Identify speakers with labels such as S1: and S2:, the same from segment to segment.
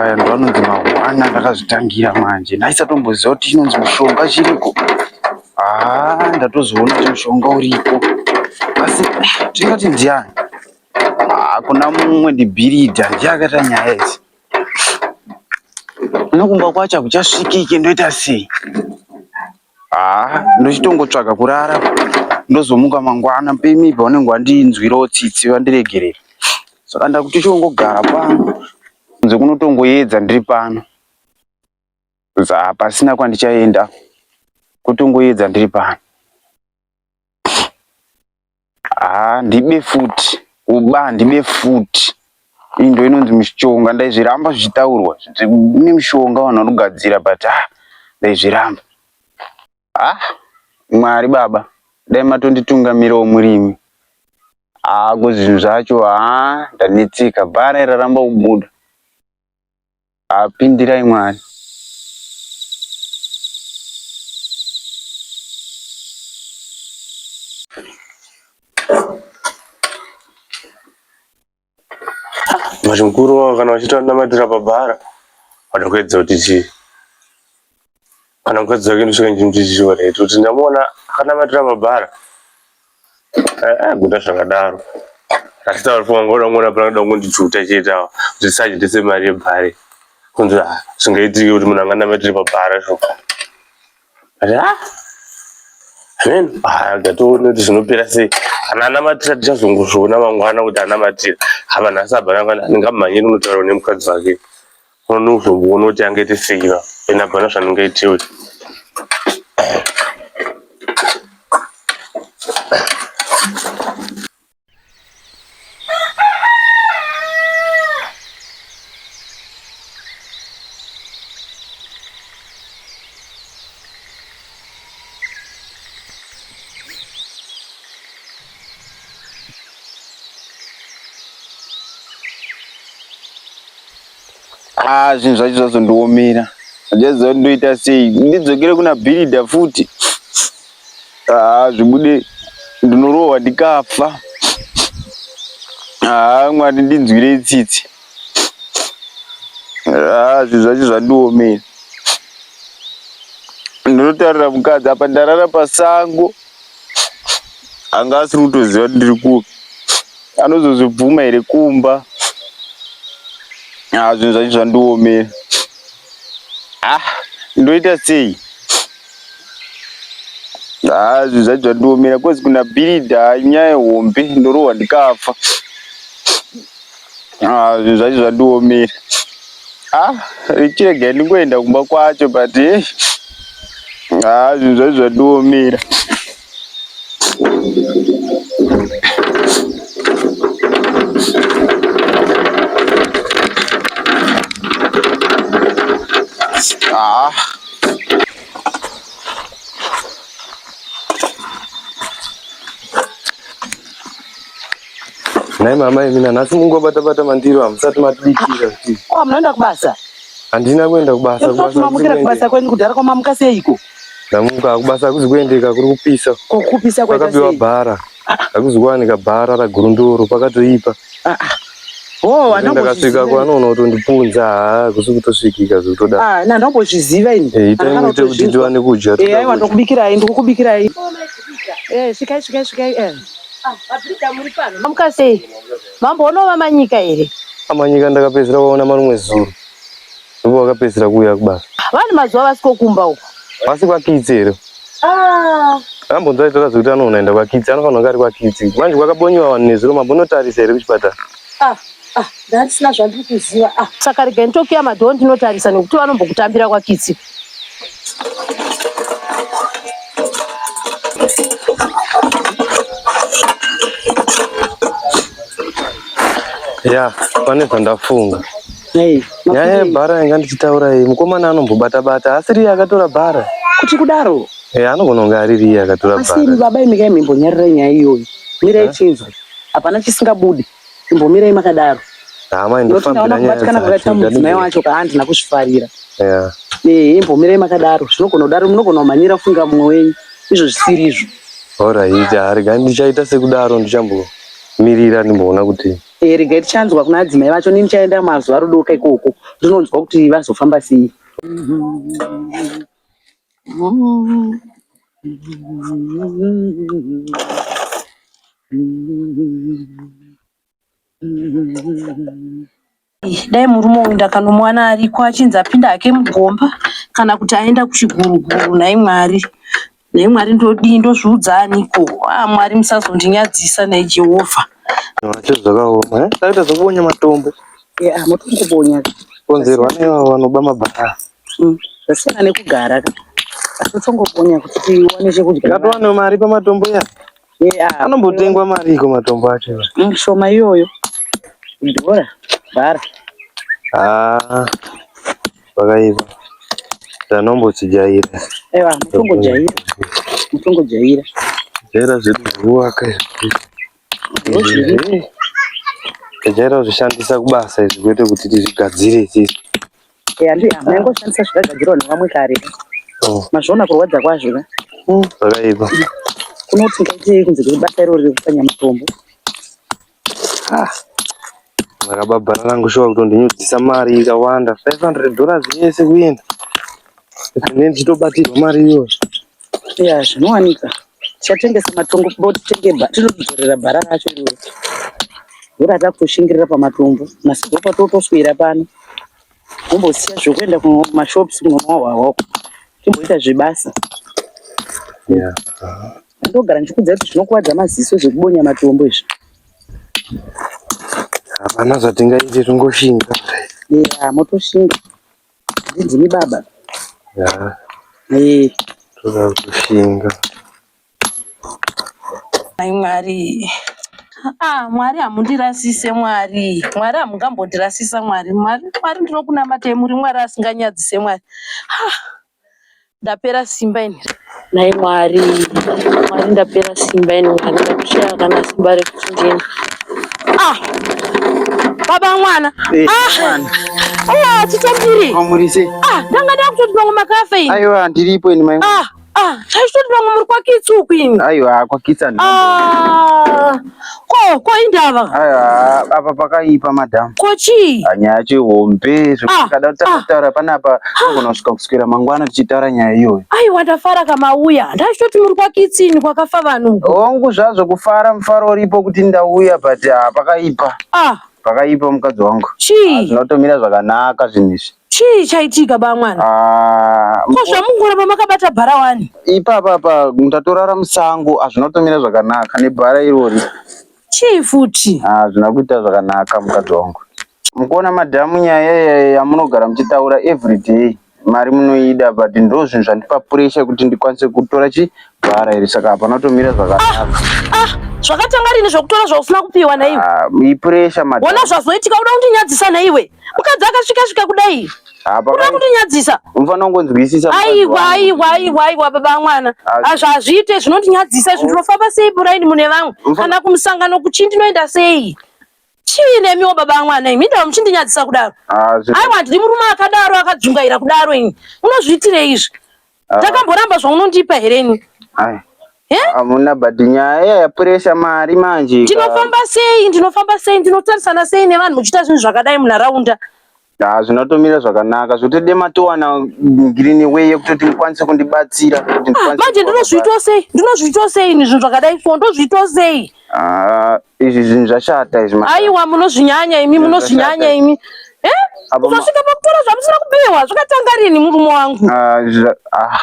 S1: Aya ndo anonzi mahwana ndakazvitangira manje. Ndaisatomboziva kuti chinonzi mushonga chiriko. Haa ndatozoona kuti mushonga uriko. Asi tingati ndiani? Haa kuna mumwe ndibhiridha ndiye akaita nyaya idzi. Nokumba kwacho hakuchasvikike ndoita sei? Haa ndochitongotsvaga kurara ndozomuka mangwana pemi paunenge wandinzwirawo tsitsi vandiregerera. Saka ndakuti chongogara pano kunze kunotongoyedza ndiri pano. Za pasina kwandichaenda kutongoyedza ndiri pano. Haa ndibe futi kuba handibe futi iyi ndo inonzi mishonga ndaizviramba zvichitaurwa kune mishonga vanhu vanogadzira but ah ndaizviramba ah mwari baba dai matonditungamirawo murimi haa ko zvinhu zvacho haa ndanetseka bhara raramba kubuda haa pindirai mwari.
S2: Manje mukuru wavo kana vachitonamatira pabhara vada kuedza kuti chii kana mukadzi wake ndosvika ndichimuti chii right kuti ndamuona akanamatira pabhara guta zvakadaro asi tauri funga ngoda kungoona pano kuda kungondijuta chete awa kuti sajitise mari yebhari kunzi ah, zvingaitike kuti munhu anganamatire pabhara sho but ah amen ah ngatione kuti zvinopera sei kana anamatira tichazongozviona mangwana kuti anamatira hava nhasi hapana kana ndingamhanyiri unotaura nemukadzi wake unozoona kuti angaite sei va ende hapana zvandingaitewe
S1: Ah, zvinhu zvacho zvazondiomera handichaziva kuti ndoita sei ndidzokere kuna bhiridha futi ah, zvibude ndinorohwa ndikafa ah, mwari ndinzwirei tsitsi ah, zvinhu zvacho zvandiomera ndinotaurira mukadzi apa ndarara pasango anga asiri kutoziva kuti ndiri kupi anozozvibvuma here kumba ah, zvinhu zvacho zvandiomera ah, ndoita sei ah, zvinhu zvacho zvandiomera kozi kuna bhiridha nyaya hombe ndorohwa ndikafa ah, zvinhu zvacho zvandiomera ah, chiregai ndingoenda kumba kwacho but hey. ah, zvinhu zvacho zvandiomera Ah.
S2: Nhai mama imi nanhasi mungobata bata mandiro hamusati matibikira kuti.
S3: Ko munoenda kubasa?
S2: Handina kuenda kubasa.
S3: Kubasa mamukira kubasa kwenyu kudhara kwamamuka seiko?
S2: Ndamuka kubasa hakuzi kuendeka kuri kupisa.
S3: Ko kupisa kwaita
S2: sei? Pakabiwa bhara. Hakuzi kuwanika bhara ragurundoro pakatoipa.
S3: Ah ah. Oh,
S2: ndakasvika kwanoona kutondipunza haa kusi kutosvikika zvekutoda.
S3: Ah, na ndambozviziva ini.
S2: Eh, itai muite kuti tiwane kudya.
S3: Eh, aiwa ndokubikirai, ndikukubikirai. Eh, svikai svikai svikai eh.
S4: Ah, Mabhidha muri pano. Mamuka sei? Mamboonova Manyika here?
S2: Manyika ndakapedzisira kuvaona marimwe zuro. Ndipo vakapedzisira kuuya kubasa.
S4: Vane mazuva vasiko kumba uko.
S2: Vasi kwakitsi here?
S4: Ah.
S2: Ambonzwa aitaura zvekuti anoona enda kwakitsi, anofanira kunge ari kwakitsi. Manje kwakabonyiwa vanhu nezuro mambonotarisa here kuchipatara?
S4: Ah, ah, ndandisina zvandiri kuziva. Ah, saka regai nditokiya madhoo ndinotarisa nekuti vanombokutambira kwakitsi.
S2: Ya, pane zvandafunga. Nyaya yebhara yanga ndichitaura iyi, mukomana anombobata bata, asi riye akatora bhara.
S3: Kuti kudaro?
S2: Eh, anogona kunge ari riye akatora bhara.
S3: Asi baba imi kai mimbonyarirai nyaya iyoyo. Mirai tinzwe. Hapana chisingabudi. Imbomirai makadaro.
S2: Hama
S3: Ndokuti ndaona
S2: indofambira nyaya
S3: kubatikana kwakaita
S2: dzacho.
S3: mudzimai wacho ka handina kuzvifarira.
S2: Yeah.
S3: Eh, imbomirai makadaro. Zvinogona kudaro munogona kumhanyira kufunga mumwe wenyu izvo zvisiri izvo.
S2: Alright, ah, rega ndichaita sekudaro ndichambomirira ndimboona kuti.
S3: Eh, regai tichanzwa kuna adzimai vacho nini chaenda mazuva rodoka ikoko ndinonzwa kuti vazofamba sei.
S4: Dai murume uyu ndakanomuwana ariko achinzi apinda hake mugomba kana kuti aenda kuchiguruguru nhai Mwari. Nhai Mwari ndodii ndozviudza aniko? Ah Mwari musazondinyadzisa nhai Jehovha.
S2: Zvacho zvakaoma eh? Taita zvekubonya matombo.
S3: Yeah, motongobonya.
S2: Konzerwa nevavo vanoba mabhara.
S3: Zvasiyana nekugara ka. Asi tongobonya kuti tiwane chekudya.
S2: Ngatiwane mari pamatombo ya.
S3: Yeah.
S2: Anombotengwa mari iko matombo acho.
S3: Shoma iyoyo. Dhora. Bhara.
S2: Ah. Pakaipa. Tanombochijaira.
S3: Ewa, mutongojaira. Mutongojaira.
S2: Jaira zvedu zvekuwaka izvi.
S3: Ndozviri.
S2: Tajaira kuzvishandisa kubasa izvi kwete kuti tizvigadzire isusu.
S3: Eh, andi maingoshandisa zvakagadzirwa nevamwe kare.
S2: Oh.
S3: Mazviona kurwadza kwazvo ka.
S2: Zvakaipa.
S3: Kunoti ngaitei kunze kwebasa iroro rekupwanya matombo.
S2: Ah. Ndakababhara rangu shuwa kutondinyudzisa mari ikawanda 500 dollars yese kuenda. Ndine ndichitobatirwa mari iyoyo.
S3: Ya, zvinowanika. Tichatengesa matombo totenge ba tinodzorera bhara racho iroro. Ndora takutoshingirira pamatombo. Masigopa totoswera pano. Wombosiya zvekuenda kumashops kunonwa hwahwa uko. Timboita zvebasa.
S2: Yeah.
S3: Ndogara ndichikuudza kuti zvinokuwadza maziso zvekubonya matombo izvi.
S2: Hapana zvatingaite tongoshinga.
S3: Yeah, motoshinga. Ndimi baba.
S2: Yeah.
S3: Eh,
S2: Toda kushinga.
S4: Ai Mwari. Ah, Mwari hamundirasise Mwari. Mwari hamungambondirasisa Mwari. Mwari, Mwari ndinokunamatai muri Mwari asinganyadzise Mwari. Ah, ndapera simba ini. Nhai Mwari, Mwari ndapera simba ini Mwari ndakushaya kana simba rekuti ndini. Ah, baba mwana.
S1: Eh,
S4: Ah,
S1: mwana.
S4: ah, chitambiri.
S1: Muri sei?
S4: Ah, ndanga ndakutoti pamwe makafa ini.
S1: Aiwa ndiripo ini mai.
S4: Ah, ah, taitoti pamwe muri kwakitsi uku ini.
S1: Aiwa kwakitsa ndina.
S4: Ah, ko indava.
S1: Aiwa apa pakaipa madam.
S4: Ko chii?
S1: Ah, Nyaya yacho ihombe
S4: Ah,
S1: zvekuti kada
S4: ah.
S1: kutaura panapa tinogona kusvika kuswera mangwana tichitaura nyaya iyoyo.
S4: Aiwa ndafara kamauya. Ndachitoti muri kwakitsini kwakafa vanhu uku.
S1: Hongu zvazvo kufara mufaro uripo kuti ndauya but ah, pakaipa.
S4: Ah,
S1: Pakaipa mukadzi wangu.
S4: chii?
S1: Zvinotomira zvakanaka zvinhu izvi.
S4: Chii chaitika ba mwana?
S1: Ah,
S4: Ko zvamungoramba makabata bhara wani?
S1: ipapa apa ndatorara musango hazvinotomira zvakanaka nebhara irori.
S4: Chii futi?
S1: Hazvina kuita zvakanaka mukadzi wangu. Mukuona madhamu nyaya iya yamunogara muchitaura everyday mari munoida but ndo zvinhu zvandipa pressure kuti ndikwanise kutora chi bhara iri saka hapana kutomira zvakanaka.
S4: Ah, zvakatanga rini zvekutora zvausina kupiwa naiwe?
S1: Ah, ipressure madhamu.
S4: Wona zvazoitika uda kundinyadzisa naiwe. Mukadzi akasvika svika kudai.
S1: Apa
S4: Uda kundinyadzisa.
S1: unofanira kungonzwisisa mukadzi
S4: Aiwa,
S1: wangu.
S4: aiwa, aiwa, aiwa baba mwana.
S1: Ah.
S4: Azvo hazviite zvinondinyadzisa izvi. Ndinofamba sei buraini mune vamwe? Kana kumusangano kuchii ndinoenda sei? Chii nemiwo baba mwana imi? Ndava muchindinyadzisa kudaro.
S1: Ah,
S4: Aiwa handidi murume akadaro akadzungaira kudaro ini. Unozviitirei izvi?
S1: Ah.
S4: Ndakamboramba zvaunondipa here ini?
S1: Ai.
S4: Eh?
S1: Hamuna but nyaya iya yapuresha mari manje.
S4: Ndinofamba sei? Ndinofamba sei? Ndinotarisana sei nevanhu muchiita zvinhu zvakadai munharaunda?
S1: Ah, zvinotomira zvakanaka zvotode matowana green way yekutoti mukwanise kundibatsira kuti
S4: Ah,
S1: ndikwanise
S4: manje
S1: kuwana
S4: ndinozviitawo sei? Ndinozviitawo sei ini zvinhu zvakadai so? Ndozviitawo sei?
S1: basa. Ah, izvi zvinhu zvashata izvi. ma-
S4: Aiwa munozvinyanya imi,
S1: Zvinhu
S4: munozvinyanya
S1: zvashata.
S4: imi. Eh?
S1: Apa ma-
S4: Kuzosvika pakutora zvamusina kupiwa zvakatanga rini murume wangu?
S1: Ah, ah.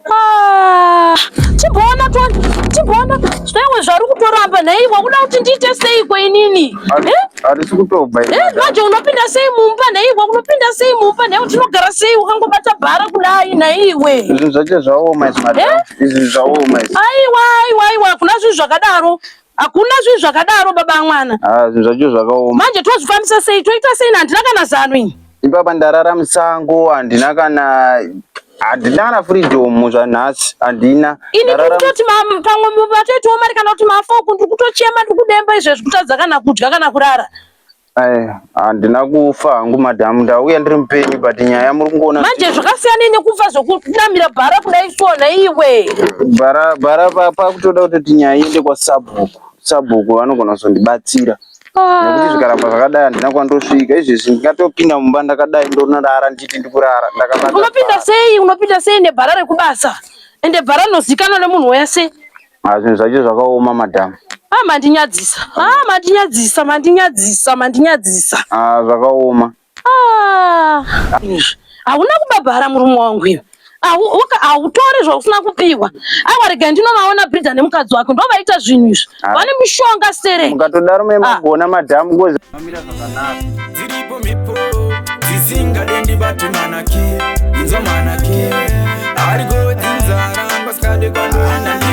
S4: Ah, chimboona toni, chimboona zvaiwe zvari kutoramba nhaiwa kuda kuti ndiite seiko inini? Eh?
S1: Harisi kutobva izvi,
S4: Eh,
S1: madam.
S4: manje unopinda sei mumba nhaiwa unopinda sei mumba nhaiwa tinogara sei wakangobata bhara kudai nhaiwe?
S1: Zvinhu zvacho zvaoma izvi madam.
S4: Eh?
S1: Izvi zvaoma izvi.
S4: Aiwa, aiwa, aiwa, hakuna zvinhu zvakadaro. Hakuna zvinhu zvakadaro baba mwana.
S1: Ah, zvinhu zvacho zvakaoma.
S4: Manje tozvifambisa sei? Toita sei? Handina kana zano ini.
S1: Ipapa ndarara musango handina kana freedom zvanhasi handina.
S4: Ini
S1: Ndarara
S4: ndikutoti pamwe matoitawo mari kana kuti mafoku ndiri kutochema ndiri kudemba izvezvi kutadza kana kudya kana kurara.
S1: Ai, handina kufa hangu madhamu ndauya ndiri mupenyu but nyaya muri kungoona
S4: Manje zvakasiyana nekufa zvokunamira bhara kudai sona iwe.
S1: bhara bhara pakutoda kutoti nyaya iende kwasabhuku. Sabhuku vanogona kuzondibatsira. Nekuti
S4: Ah.
S1: zvikaramba zvakadai handina kwandosvika. Izvezvi ndingatopinda mumba ndakadai ndonorara ndichiti ndikurara ndakabata
S4: Unopinda
S1: bhara.
S4: sei? Unopinda sei nebhara rekubasa? Ende bhara rinozikanwa nemunhu wese.
S1: Ah, zvinhu zvacho zvakaoma madam.
S4: Ah, mandinyadzisa. Ah, mandinyadzisa, mandinyadzisa, mandinyadzisa.
S1: Ah, zvakaoma.
S4: Ah, izvi. Hauna kubabhara murume wangu iwe. Hautori zvausina kupiwa. Aiwa regai ndinovaona Bridha nemukadzi wake ndovaita zvinhu izvi.
S1: Ah.
S4: Vane mishonga stereki.
S1: Mukatodaro me
S4: Ah.
S1: magona madam ngozi. Mamira zvakanaka.
S5: Dziripo mhepo dzisingade ndibate manake, inzwa manake. Ariko dzinzara vasikade kwandoenda.